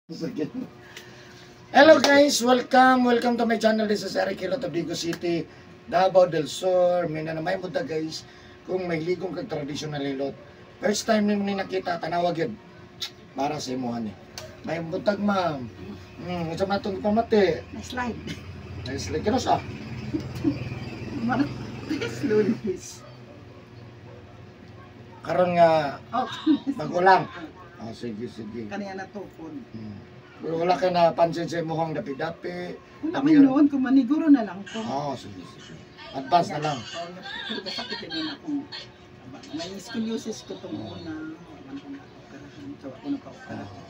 Sige. Hello guys, welcome, welcome to my channel. This is Eric Hilot of Digos City, Davao del Sur. May nanamay mo ta guys kung may ligong kag traditional hilot. First time nimo ni nakita, tanawag yun. Para sa imuhan eh. May buntag, ma'am. Unsa man itong pamati? Nice slide. Nice like kano sa? Martes, Lunes. Karon nga Oh, bago lang. Ah, sige, sige. Kaniya natukod. Pero wala kay napansin sa imuhang dapi-dapi. Wala may noon, kung maniguro na lang ko. Oh, sige, sige. Advance na lang. Oh, pero kasakit din akong may scoliosis ko itong una. Wala ko na-operahan. So ako nagpa-operahan.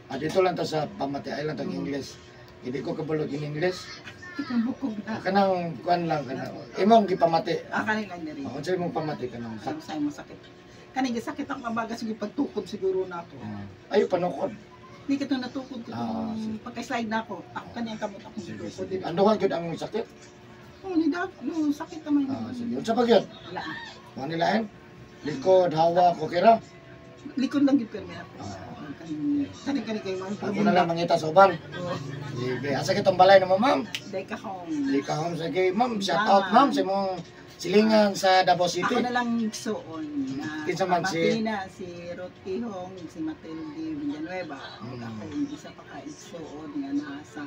Ah, dito lang ta sa pamati ay lang tang English. Hindi ko kabalog in English. Itong bukog na. Ah, kanang kuan lang kanang imong gipamati. Ah, kanila na rin. Ah, unsa imong pamati kanang Ano sa imong sakit? Kaning sakit ang kabaga sige pagtukod siguro na ako. Ah, ayo panukod. Hindi ka itong natukod ko Ah, itong sige. pagka-slide na ako. Ako kaniyang kamot akong Sige, tukod. sige. Anduhan gyud ang sakit. Oh, ni da, no, sakit naman. Ah, sige. Unsa pa gyud? Wala. Mo nilain? Likod, hawak, okay ra? Likod lang gyud pero may ako. Ah. Kaning kaning kayo mga Ako na lang mangita sa uban. Oh, Sige, asa kitong balay namo, ma'am? Day ka home. Di ka home sige, ma'am. Shout out, ma'am, sa imong silingan sa Davao City. Ako na lang igsuon na Kinsa man si- Martina, si Ruth Tihong, si Matilde Villanueva. Ako yung isa pa ka igsuon nga nasa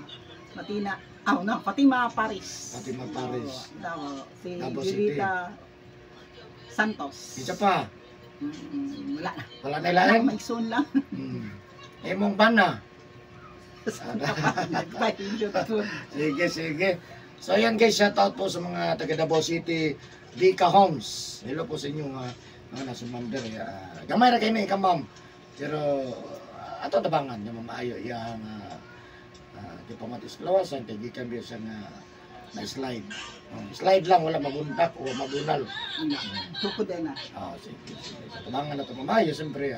Matina. Ah, no, Fatima Paris. Fatima Paris. Oo, Davao. Si Davao City. Julita Santos. Isa pa. Wala na. Wala na Wala, ilain. maigsuon lang. Imong bana. Nagpahilot ko. Sige, sige. So ayan guys, shout out po sa mga taga Davao City, Dika Homes. Hello po sa inyo mga nasa ma'am dere. Gamay ra kay ni ka ma'am. Pero ato tabangan nga maayo iyang di pa matis kalawasan kay gikan biya siya nga na slide. Oh, slide lang wala mabundak o mabunal. Wala. Tukod na. Ah, sige, sige. So, tabangan na ito mamayo, siyempre,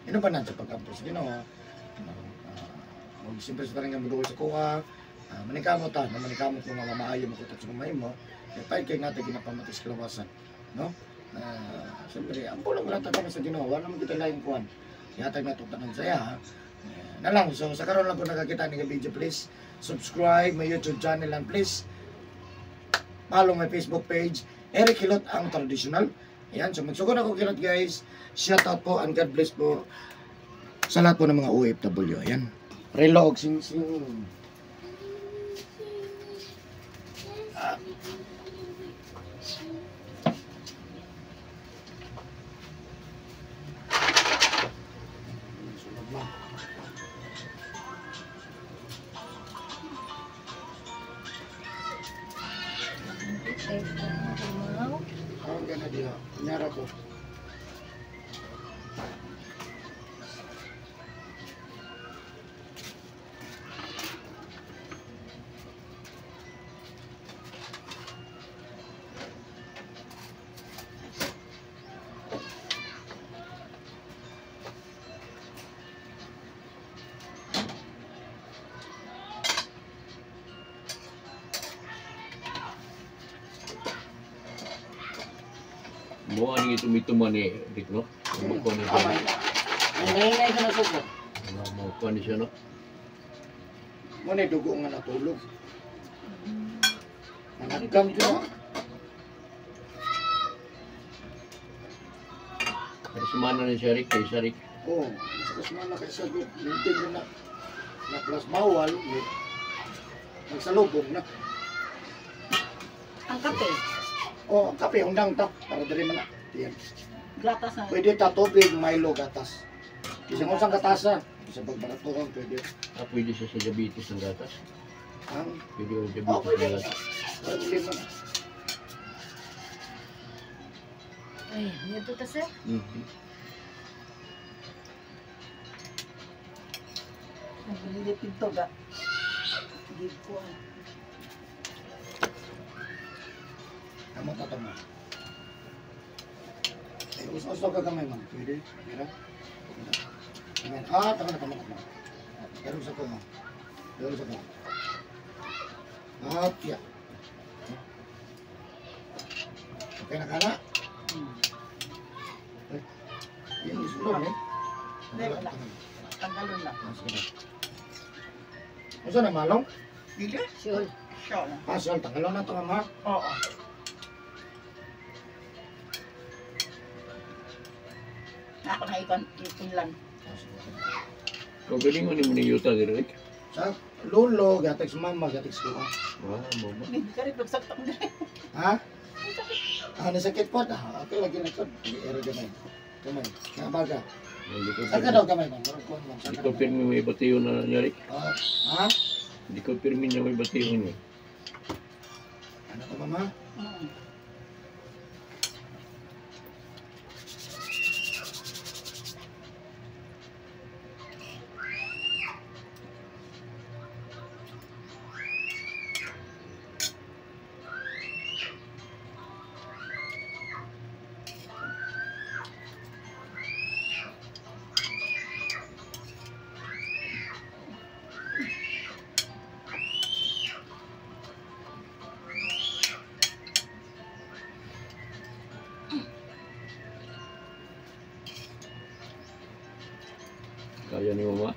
ino pa na sa pag-ampos Ginoo. Huwag siyempre sa tanan nga muduol sa kuha, manikamot ta, na manikamot mo nga mamaayo mo kutat sa kamay mo, kaya pahit kay natin ginapamatis kalawasan, no? Siyempre, ang pulong lang tayo sa Ginoo, wala naman kita laing kuan. Ihatag na itong tanan saya, ha? Na lang, so sa karon lang po nakakita ni video, please subscribe my YouTube channel and please follow my Facebook page, Eric Hilot ang traditional. Ayan, so magsugod ako kilot guys. Shout out po and God bless po sa lahat po ng mga OFW. Ayan. Relog, sing sing. Ah. Sunod na. Ang gana diha. Kunyara ko. Mo ani ito mituman ni Rick, no? Mo ko ni Tama. Ang naingay ka na suko. Mo ko ni siya, no? Mo ni dugo nga natulog. Managkam dyan. Pero sumana ni siya Rick, kay siya Rick. Oo. Mas kasmana kay sa good. Maintain yun na. Na plus bawal. Magsalubong na. Ang kape. Oh, ang kape, undang ta. Para diri man na. Yan. Gatas na. Pwede ta tubig, Milo, gatas. Isang usang katasa. Isang pagbaratuhan, pwede. Ah, pwede siya sa diabetes ng gatas. Ang, Pwede yung oh, diabetes pwede. ng gatas. Pwede man. Ay, nito ta sir. Hindi pinto ga. Give ko. Kamot na to mo. Ay, us-us ka kamay, ma'am. Pwede? Mira. Amen. Ah, tama na, tama na. Pero sa ko, ma'am. Pero sa ko. Ah, tiya. Okay na ka na? Ay, yan, isulong eh. Hindi, wala. Tanggalon na. Ah, sige na. Unsa na malong? Dili? Sure. Sure. Ah, sure, tanggalon na to, ma'am, ha? Oo. Ako na ikon, ipunlan. Ah, sige. Kagalingon ni mo ni Yuta direk. Sa lolo, gatag sa mama, gatag sa kuha. Ah, mama. Hindi ka rin pagsaktak din. Ha? Ah, nasakit po. Ah, okay, lagi na ko. Ero gamay. Gamay. Kabaga. Hindi ko Saan ka daw gamay, ma'am? Murag kuwan, ma'am. Saan Hindi ka ko daw? pirmi may batiyo na nangyari. Ah, ha? Hindi ko pirmi niya may batiyo niya. Ano to, mama? Mm. Kaya ni mama.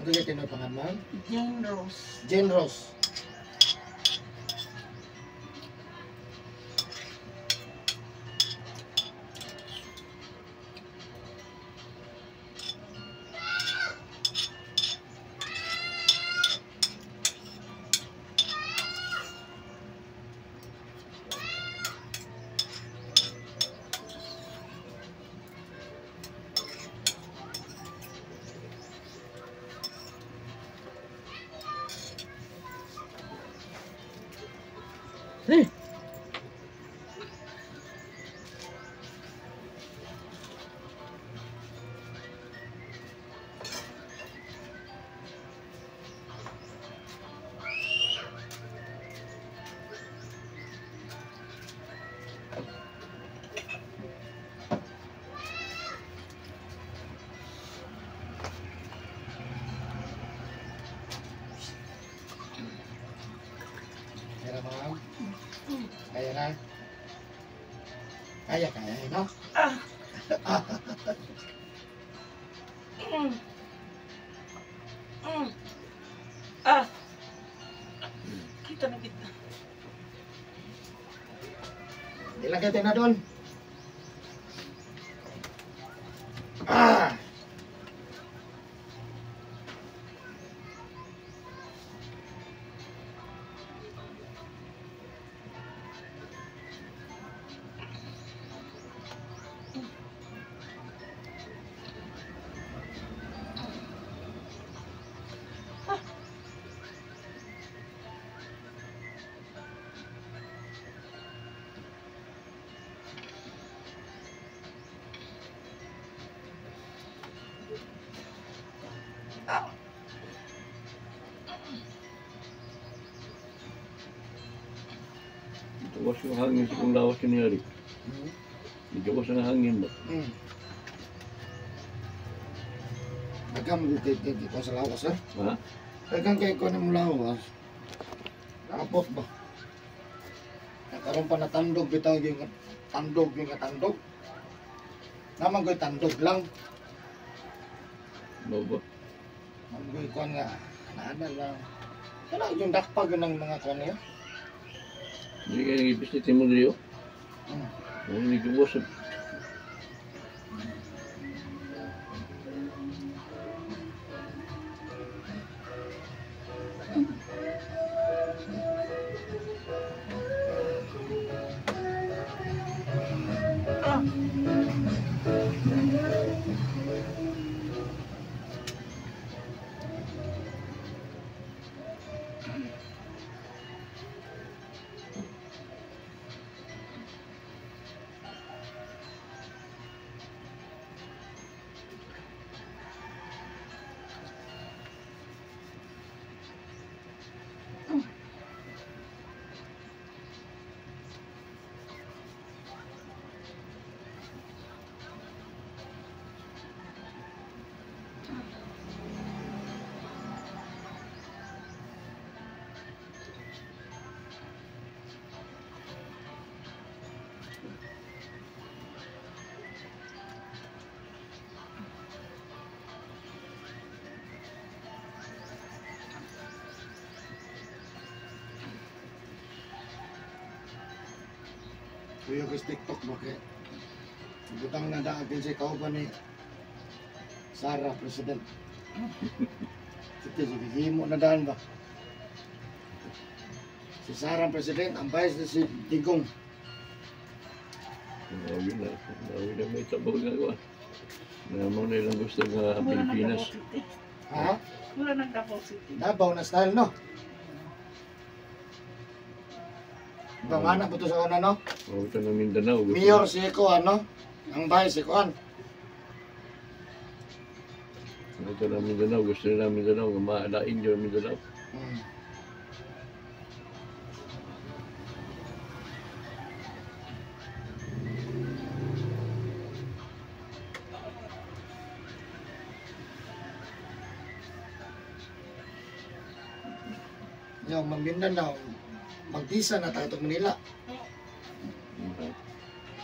Ano yung tinoy pangan, ma'am? Jane Rose. Jane Rose. Kaya na, ma'am? Kaya na? Kaya, kaya, no? Ah. Mm. Ah. Kita na kita. Ilagay tayo na doon. Ah! Gawas yung hangin sa kung lawas yun ni Eric. Gawas ang hangin ba? Daghang mo kay kay ko sa lawas, sir. Ha? Daghang kay ko ng lawas. Napot ba? Nakaroon pa na tandog bitaw yung tandog yung tandog. Naman ko'y tandog lang. Ano ba? Naman ko'y kuwan nga. Naana lang. Wala yung dakpag yun ng mga kuwan niya. Hindi kayo nag-ibistit mo dito. Hindi gawas. Ah. Kuya ko sa TikTok mo kay butang na daag din siya kauban ni Sara President. Sige, sige, himo na daan ba? Si Sara ang President, ang vice na si Digong. Nawi na. Nawi na may tabog na kuan. Na mo na ilang gusto nga Mura ng Pilipinas. Davao City. Ha? Mura ng Davao City. Davao na style, no? Ibang anak po to sa una, no? O ito na Mindanao. Gusto Mayor si Kuan, no? Ang vice si Kuan. Ito na Mindanao. Gusto nila Mindanao. Nga maalain yun Mindanao. Yung Mindanao, mag-visa na tayo itong Manila.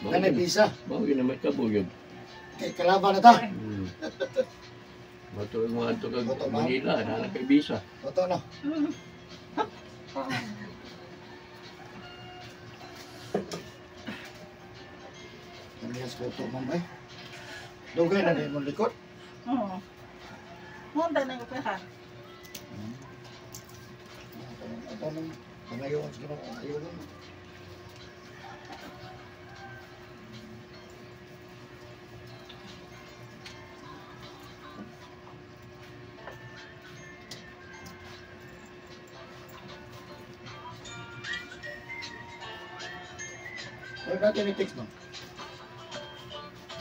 Nanay visa. Mao yun na may tabog yun. Kay kalaban na ta. Matuloy mga ato kag Totoo, ma'am. Manila. Nana kay visa. Totoo no? Kamiyas ko ito, ma'am ay. Dugay na din mong likod. Oo. Munda na yung pera. Ito nung pangayon sa Ginoo, ayaw nun. Wala natin i-text, ma'am.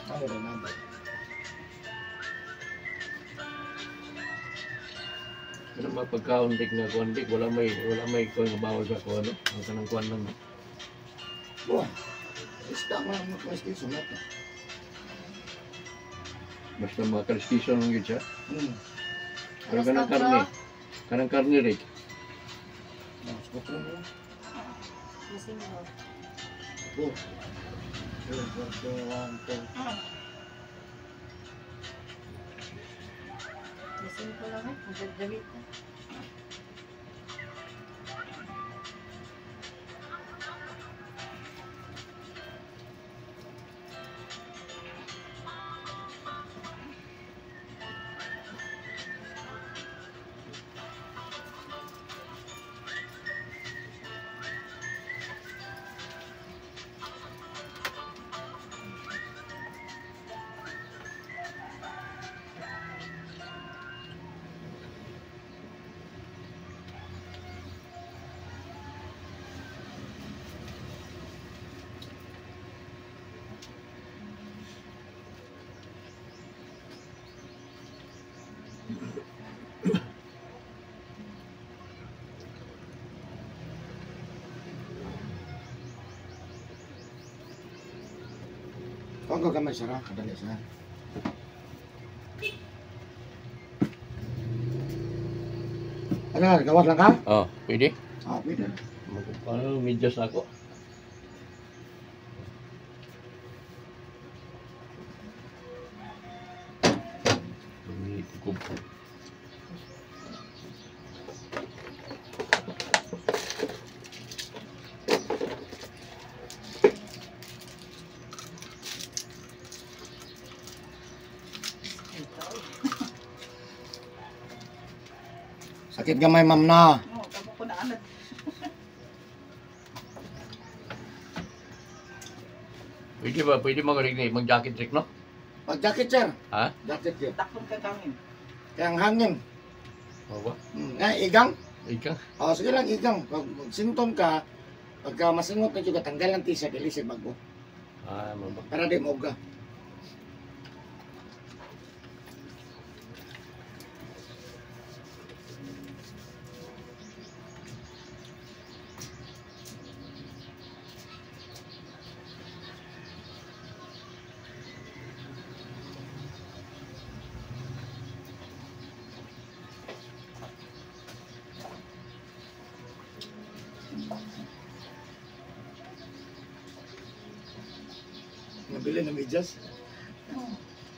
Ano rin number? Pero mga pagkaon dik na kuan dik wala may kuan nga bawal sa kuan no. Ang kanang kuan lang. Buwan. Isda man ang mga station natin. Basta mga kalistison lang yun siya. Pero Alas kanang karne. Kanang karne rik. Ah, sa mo. Gising mo. 4. 3, 4, 1, 2. Gising ko lang eh. Ang gagawin na. Huwag ko gamay sara, kadali sara. Ano, gawas lang ka? Oh, pwede. Ah, pwede. Ano medyas ako? Kumpo. Sakit gamay, ma'am na. Oo, kamo ko na anad. Pwede ba? Pwede mag mag-jacket trick, no? Pag jacket, sir. Ha? Jacket, sir. Takon ka kangin. Kaya ang hangin. Oo ba? Nga, igang. Ika. O, sige lang, igang. Pag symptom ka, pagka masingot na juga, tanggal ang t-shirt, dili siya bago. Ah, mabak. Para di mauga. Nabili na medyas. Oo.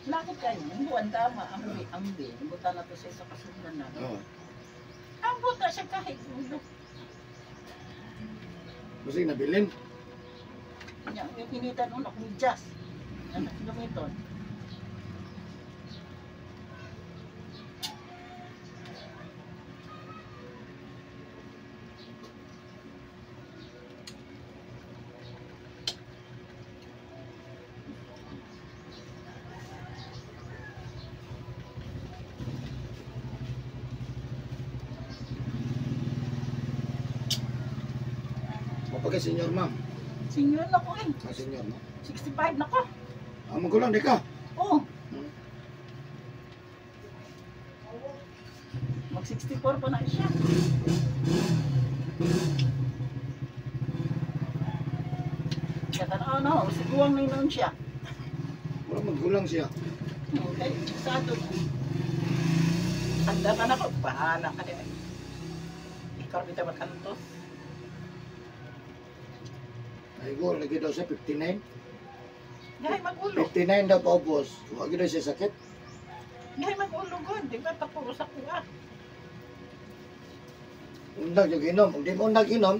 Lakot kayo. Ang buwan tama. Ambi, ambi. Buta na to sa isa kasundan na. Oo. Ang buta siya kahit ulo. Kasi nabilin. Nya, yung initan uno kung jazz. Yan ang gamiton. Mapagay senior ma'am. Senior na ko eh. Ah, senior no. 65 na ko. Ah, magulang di ka. Oo. Mag 64 pa na siya. Kaya tanaw na, siguang na noon siya. Wala magulang siya. Okay, sado. Anda man ako, bahala ka din. Ikaw bitaw makantos. Ay, go, lagi daw siya 59. Gahay magulo. 59 daw paubos. Wa gyud daw siya sakit. Gahay magulo god, di ba tapos sa kuha. Undag yung inom. Kung di mo undag inom,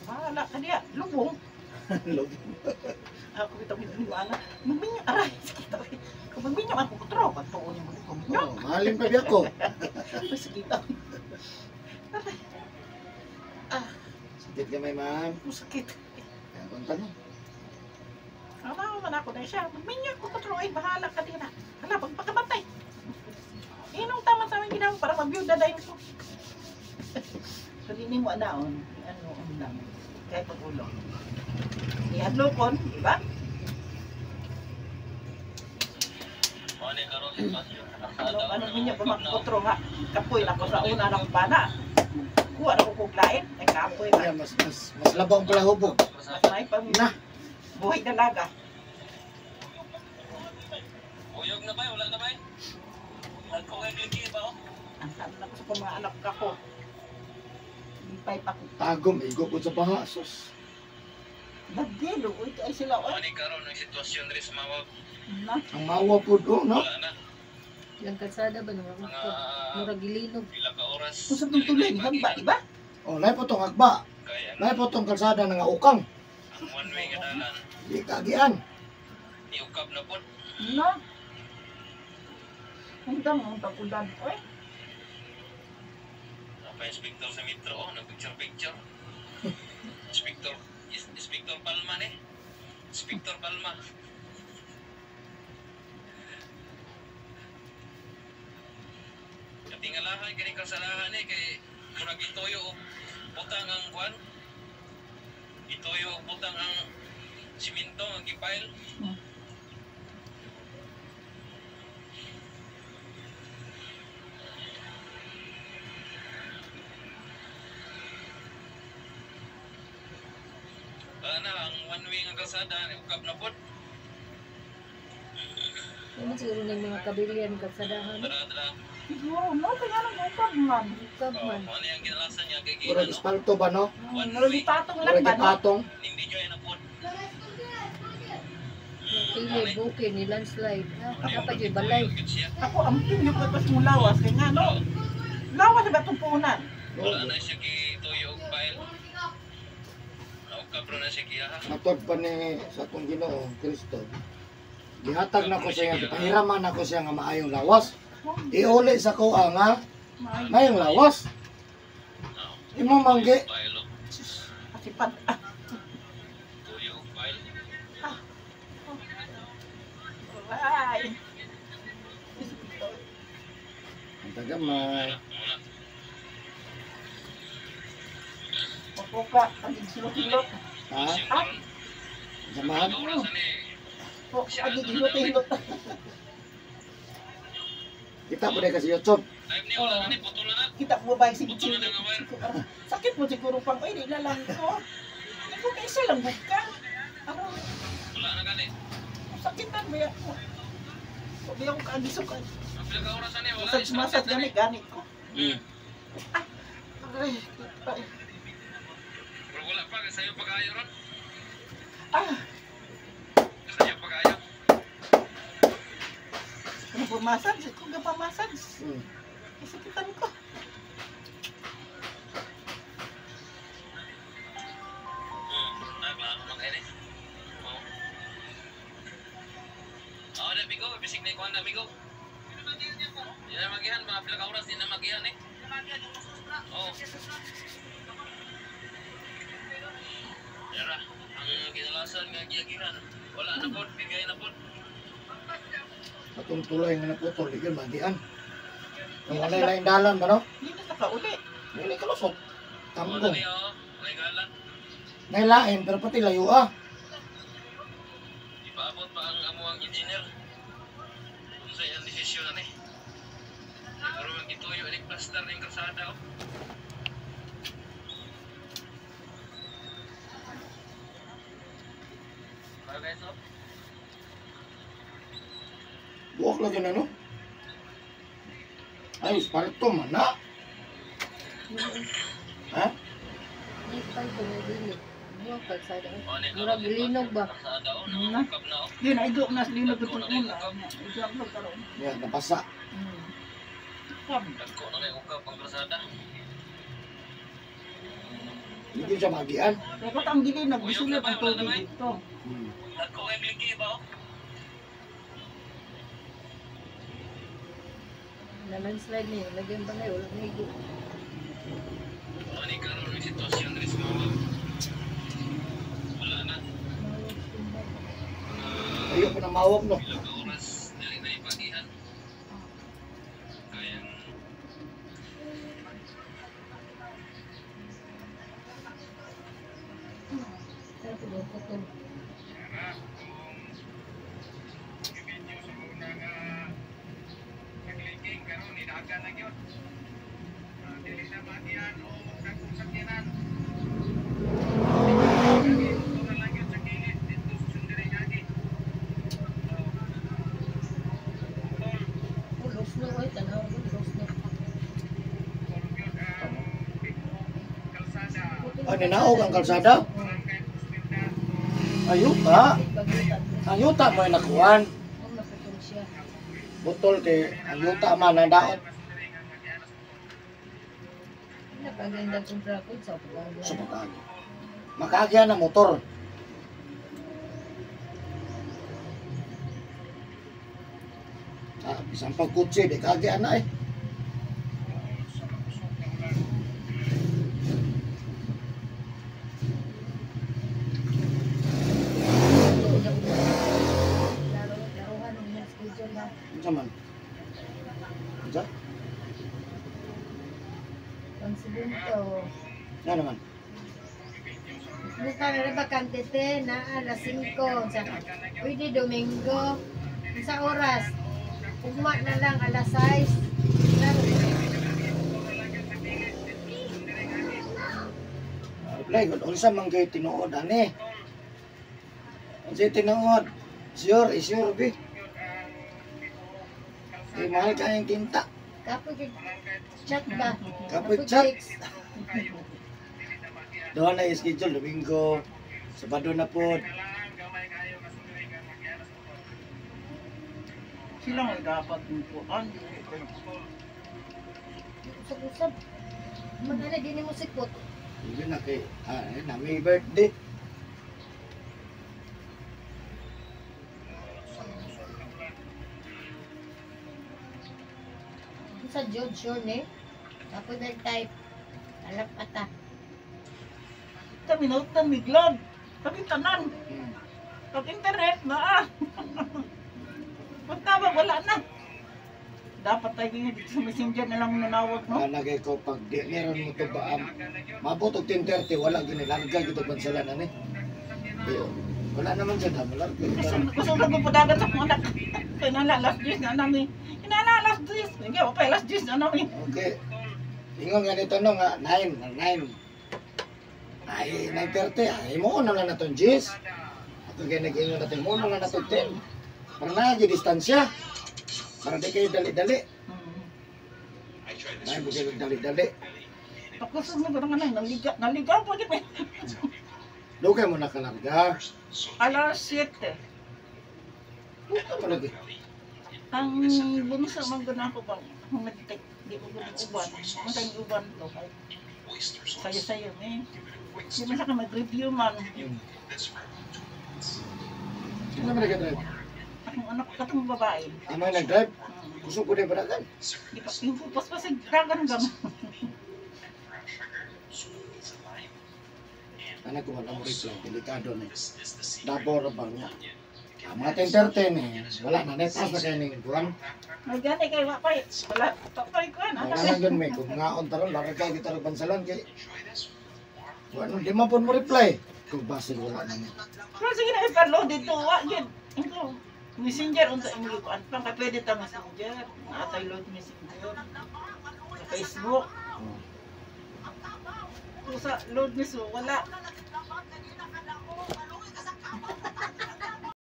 Bahala ka diya, lubong. lubong. Ako bitaw giniwala. Magminyo aray, sakit ako. Kung magminyo ako kutro, pagtuon mo ko minyo. Oh, mahalim pa biya ko. Sakit ako. Aray. Ah, Sakit gamay ma'am. masakit. Kaya kung tanong. Ano man ako na siya. Magminyo ako kutro, ay bahala ka din na. Hala, pagpakamatay. Inong tama sa aming ginawa para mabiyuda dahil ko. Pero mo anaon, ano ang lang. Kahit pagulo. Ihadlokon, di ba? Ano, ano minyo pa magkutro nga. Kapoy na ko sa una ng pana. Kuha na ko kuglain. Ay kapoy Kaya na. mas labang pala hubog. Mas may pang Na. buhay dalaga. Uyog na ba? Wala na ba? Nagkukagliki ba? Ang sabi na ko sa mga anak ko. Lipay pa ko. Tagom, igo po sa baha. Sus. Nagdilo. Uy, ay sila. Oy. Ano karon ang sitwasyon diri sa Mawag? Na. Ang mawa po doon, no? Wala na. Yung kalsada ba nung Mga murag gilinog. pila ka oras. Kung sa tuloy, hagba, di ba? Oh, lahi po tong agba. Kaya Lahi po tong kalsada nga ukang. ang one way nga dalan. Di kagian. Iukab na pod. Na. Undang, ang tag-ulan. Oy. Pa inspector sa metro oh, nagpicture picture. Inspector Palma ni. Inspector Palma. Katingalahan kini kasalahan ni kay murag ituyo og butang ang kuan. Ituyo og butang ang simento ang gipile. Na ang one way nga kalsada ukab na pod. Ano siguro na yung mga kabilian kalsadahan. Dara. Siguro, no? Kaya nang ukab man. Ukab man. Oh, ano yung ginalasan niya kay Murag gina no? espalto ba, no? Nalipatong lang Murag ba, no? ipatong. Hindi niyo na pod. Pili, bukid, ni landslide. Ah, dapat yung balay. Ako, ang pinyo ko pas mo lawas. Kaya nga, no? Lawas na ba itong punan? Wala na siya gituyo og file. Naukab ra na siya giyaha. Matod pa ni sa akong Ginoo, Kristo. Gihatag na ko siya, gipahiraman ako siya nga maayong lawas. Iuli sa ko ang nga maayong lawas. Imo manggi. File oh. Kasipad. Ah, Tuyo og file. ay. Ang tagamay. Muna. Opo ka, agig-hilot-hilot. Ha? Ah, Samahan? Oras ani. po, agig-hilot-hilot. Kita po kasi YouTube. Live ni wala na ni putol na. Kita mo ba yung sige sakit mo siguro pang, ay, di lalang ko. Hindi ko kaisa lang buka. Ano, Wala na gani. sakitan ba ako? Sabi ako kaagisukan. Ang pila ka oras ani wala. Masad masad gani gani ko. Ah, aray, ay. Pero wala pa kay sayo pag-ayo ron. Ah, Sayo pag-ayo. ano po massage? Kung ga pa massage. Kasakitan ko. Naglaano man kay ni. Mga pila ka oras di na magihan eh. Oh. Yara, ang kinalasan nga giyagihan. Wala na pod, bigay na pod. Atong tulay nga naputol, di yun, magian. Yung wala laing dalan ba, no? Hindi na nakauli. Dili ka lusot. Wala Tambong. ni oh, may galan. Nailain, pero pati layo ah. Ipaabot pa ang amuang engineer. Unsa iyang desisyon ani? Siguro ang gituyo inig plaster ning kalsada oh. Para guys oh. Buwak lagi na, no? Ay, esparto man na. Ha? May palto may dili. Buwak kalsada. Oh, ni Murag linog ba? Kalsada oh, Na? nangukab na oh. Yun, naigo na sa linog itong una. Igo ang karon. Yan, napasa. Kam. Dagko na kay ukab ang kalsada. Hindi siya magian. Kaya kat ang gilinog, gisulod ang tubig dito. Dagko kay ligi ba oh. Na landslide niyo, lagyan ba ngayon? Wala na igo. Oh, ni karon ang sitwasyon diri sa Mawag. Wala na. Ayaw ko na mawag, no? Pila ka oras dili na ipagihan. Kayang Pero kung putol. Oh, los na oy, tanaw ko los na. Ay, ninaog ang kalsada? Ayuta. Ang yuta mo ay nakuhan. Oh, naputol siya. Butol kay ang yuta man ang daot. Napaganda kong traffic sa pag Sa pagkaagi. Makaagyan ang motor. Ah, isang pagkutsi, di kaagyan na eh. Laruhan ng mga schedule na. Unsa man? Unsa? Ang segundo. Nga naman. Buka na rin bakante te, na alas 5. Sa, pwede Domingo. Sa oras. Ugma na lang alas 6. Laro. Reply, kung unsa man kay tinuod ani? Unsa tinuod? Sure, is sure bi. Di mahal kayong tinta. Kapoy kay chat ba? Kapoy chat. Doon na yung schedule, Domingo, Sabado na po. Sila nga dapat mupuan. Usab-usab. Mga na din mo sikot. Hindi na kay, ah, na may birthday. Sa George sure ni. Kapoy nag-type. Alap ata. Kami nautan miglod. Kami tanan. Pag internet na ah. Pagtawag, wala na. Dapat tayo ganyan dito sa messenger na lang nanawag, no? Nalagay ko pag di meron mo to ba mabot og 10:30 wala gini larga gito bansalan ani. Di, wala naman siya da malarga. Gusto lang ko padagan sa mga anak. Kaya nala, alas 10 na namin. Inala, alas 10. Hindi, okay, alas 10 na namin. Okay. Ingon nga nito no nga 9, 9. Ay 9:30 ay mo na lang natong 10. Ato kay nag-ingon natin mo na lang natong 10. Para na gyud distansya. Para di kayo dali-dali. Ay, mo kayo dali-dali. Pakusog na ko nga naliga, naligaw pa din eh. Dugay mo nakalarga. Alas 7. Dugay mo lagi. Ang bunso man gud ako bang humitik, di ko gud uban. Matay uban to kay sayo-sayo eh. Di man sa ka mag-review man. Sino man nag-drive? Akong anak katong babae. Amo nag-drive? Kusog ko din padagan. Di pa yung pupas pa sa dragon ba? Anak ko wala mo reply, delikado na eh. Davao ra ba niya? Ah, mga 10:13 eh, wala na, net na kayo ning buwan. May gani kay wa pa eh. Wala pa pa kuan Wala ana. lang yun, may kung ngaon taron, larag kayo kita rin bansalan kay wala, di man po mo reply. Kung basil wala na niya. Pero sige na ipa-load dito wa gyud. Ingo Messenger unsa imong kuan pang kay pwede ta Messenger. Natay load Messenger. Sa Facebook. Oh. Kung sa load mismo wala.